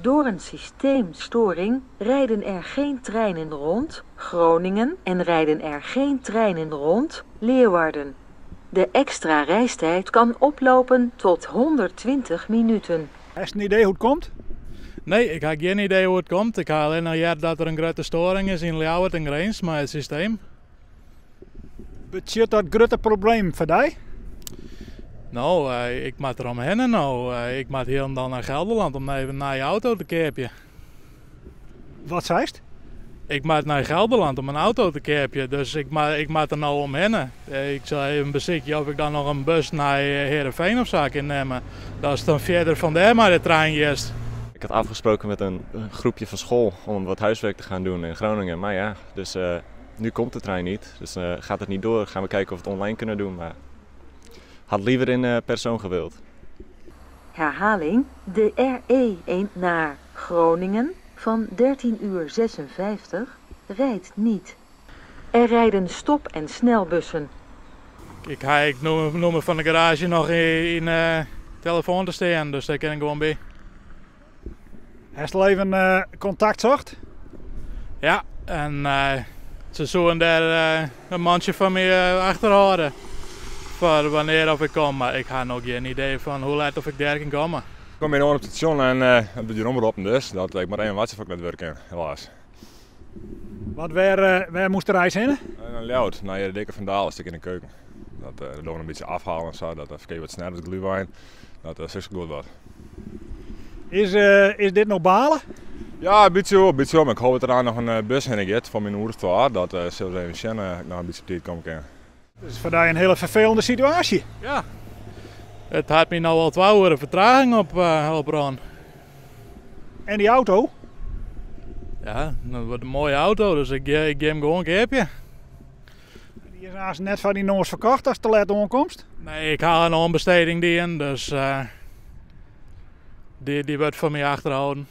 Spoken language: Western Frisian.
Door een systeemstoring rijden er geen treinen rond Groningen en rijden er geen treinen rond Leeuwarden. De extra reistijd kan oplopen tot 120 minuten. Hast in idee hoe't it komt? Nee, ik ha gjin idee hoe't it komt. Ik ha allinnich heard dat der in grutte storing is yn Ljouwert en Grins mei it systeem. Betsjut dat grutte problemen foar dy? No, ik moat der omhinne no. Ik moat hielendal nei Gelderland om even in nije auto te keapjen. Wat seist? Ik moat nei Gelderland om in auto te keapjen, dus ik moat der no omhinne. Ik sil even besykje oft ik dan noch in bus nei Heerenveen of sa kin nimme. Datst dan fierder fan dêr mei de trein giest. Ik had afgesproken met een groepje van school om wat huiswerk te gaan doen in Groningen. Maar ja, dus nu komt de trein niet. Dus gaat het niet door. Gaan we kijken of we het online kunnen doen. Maar had liever in persoon gewild. Herhaling, de RE1 naar Groningen van 13 uur 56 rijdt niet. Er rijden stop- en snelbussen. Ik ha ek nûmer fan de garaazje noch yn de telefoan te stean, dus dêr kin ik gewoan by. Hast al even kontakt socht? Ja, en se soene dêr in mantsje foar my achterhâlde foar wannear oft ik kom, mar ik ha noch gjin idee fan hoe let oft ik dêr kin komme. Ik kom hjir oan op it stasjon en it wurdt hjir omroppen dus dat ik moat even wachtsje foar't ik nei it wurk kin, helaas. Want wêr moast de reis hinne? Nei Ljouwert, nei de dikke Van Dale stik yn de keuken. Dat dogge we in bytsje afhalen en sa, dat ferkeapje wat sneller as glühwein. Dat is goed wat. Is dit no bale? Ja, in bytsje wol, bytsje wol. Mar ik hoop dat der noch in bus hinne giet foar myn oere twa. Dat sille we even sjen of ik noch in bytsje op tiid komme kin. Dat is foar dy in hiele ferfelende situaasje. Ja, it hat my no al 2 oere fertraging oprûn. En dy auto? Ja, dat wurdt in moaie auto, dus ik gean him gewoan keapjen. Dy is aanst net foar dyn noas ferkocht ast te let oankomst? Nee, ik ha in oanbesteding dien, dus dy wurdt foar my achterholden.